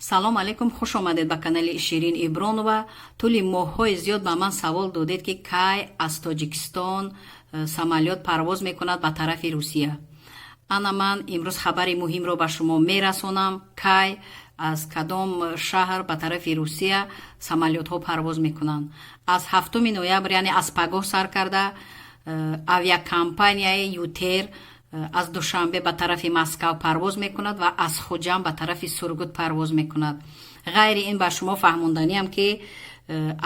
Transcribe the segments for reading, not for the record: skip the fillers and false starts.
Салом алейкум, хуш омадед ба канали Ширин Ибронова. Тӯли моҳҳои зиёд ба ман савол додед, ки кай аз Тоҷикистон самолёт парвоз мекунад ба тарафи Русия. Ана ман имрӯз хабари муҳимро ба шумо мерасонам, кай, аз кадом шаҳр ба тарафи Русия самолётҳо парвоз мекунанд. Аз 7 ноябр, яъне аз пагоҳ сар карда, авиакомпанияи ЮТэйр аз Душанбе ба тарафи Москав парвоз мекунад ва аз Хуҷанд ба тарафи Сургут парвоз мекунад. Ғайри ин, ба шумо фаҳмонданиам, ки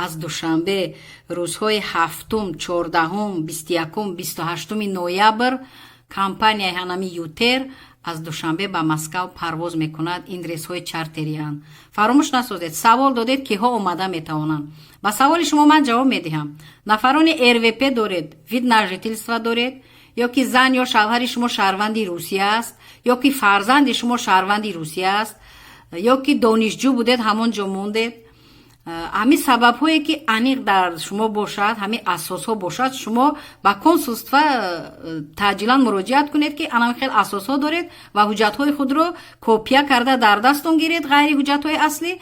аз Душанбе рӯзҳои 7-ум, 14-ум, 21-ум, 28 ноябр компанияи ҳанами ЮТэйр аз Душанбе ба Москав парвоз мекунад. Ин рейсҳои чартериянд. Фаромӯш насозед, савол додед, киҳо омада метавонанд. Ба саволи шумо ман ҷавоб медиҳам. Нафарони РВП доред, вид на жительство доред, ё ки зан ё шавҳари шумо шаҳрванди Русия аст, ё ки фарзанди шумо шаҳрванди Русия аст, ё ки донишҷӯ будед, ҳамон ҷо мондед, ҳамин сабабҳое ки аниқ дар шумо бошад, ҳамин асосҳо бошад, шумо ба консулство таъҷилан муроҷиат кунед, ки анам хел асосҳо доред, ва ҳуҷҷатҳои худро копия карда дар дастон гиред, ғайри ҳуҷҷатҳои аслӣ.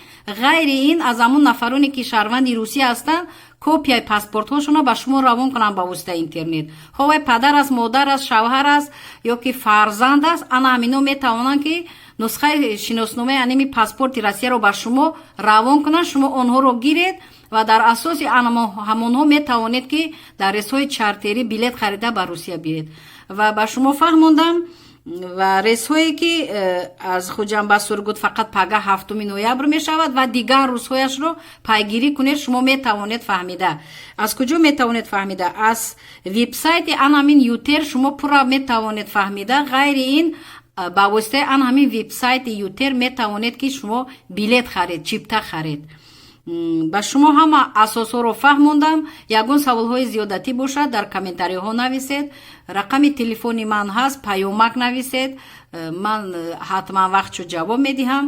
Ғайри ин, аз ҳамон нафароне ки шаҳрванди Русия ҳастанд, копияи паспортҳошонро ба шумо равон кунанд ба воситаи интернет. Хо вай падар аст, модар аст, шавҳар аст ё ки фарзанд аст, ана ҳамино метавонанд, ки нусхаи шиносномаи аними паспорти Россияро ба шумо равон кунанд. Шумо онҳоро гиред ва дар асоси ҳамонҳо метавонед, ки дар рейсҳои чартерӣ билет харида ба Русия биед. Ва ба шумо фаҳмондам, ва рейсҳое ки аз Хуҷанд ба Сургут фақат пага, 7 ноябр мешавад ва дигар рӯзҳояшро пайгирӣ кунед. Шумо метавонед фаҳмида. Аз куҷо метавонед фаҳмида? Аз вебсайти ан ҳамин ЮТэйр шумо пурра метавонед фаҳмида. Ғайри ин, ба воситаи ан ҳамин вебсайти ЮТэйр метавонед, ки шумо билет харед, чипта харед. Ба шумо ҳама асосҳоро фаҳмондам. Ягон саволҳои зиёдатӣ бошад, дар комментариҳо нависед. Рақами телефони ман ҳаст, паёмак нависед, ман ҳатман вақтшо ҷавоб медиҳам.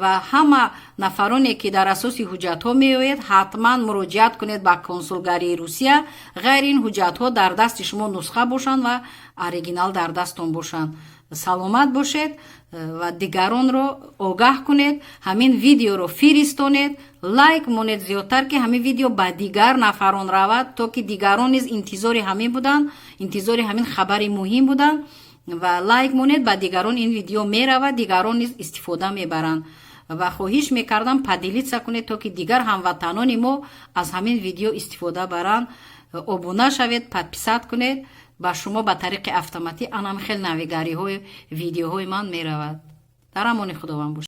Ва ҳама нафароне ки дар асоси ҳуҷҷатҳо меояд, ҳатман муроҷиат кунед ба консулгарии Русия. Ғайри ин, ҳуҷҷатҳо дар дасти шумо нусха бошанд ва оригинал дар дастон бошанд. Саломат бошед ва дигаронро огаҳ кунед, ҳамин видеоро фиристонед, лайк монед зиёдтар, ки ҳамин видео ба дигар нафарон равад, то ки дигарон низ интизори ҳамин буданд, интизори ҳамин хабари муҳим буданд. Ва лайк монед, ба дигарон ин видео меравад, дигарон низ истифода мебаранд. Ва хоҳиш мекардам, поделиться кунед, то ки дигар ҳамватанони мо аз ҳамин видео истифода баранд. Обуна шавед, подписать кунед, ба шумо ба тариқи автоматӣ анам хел навигариҳои видеоҳои ман меравад. Дар амони Худованд бошед.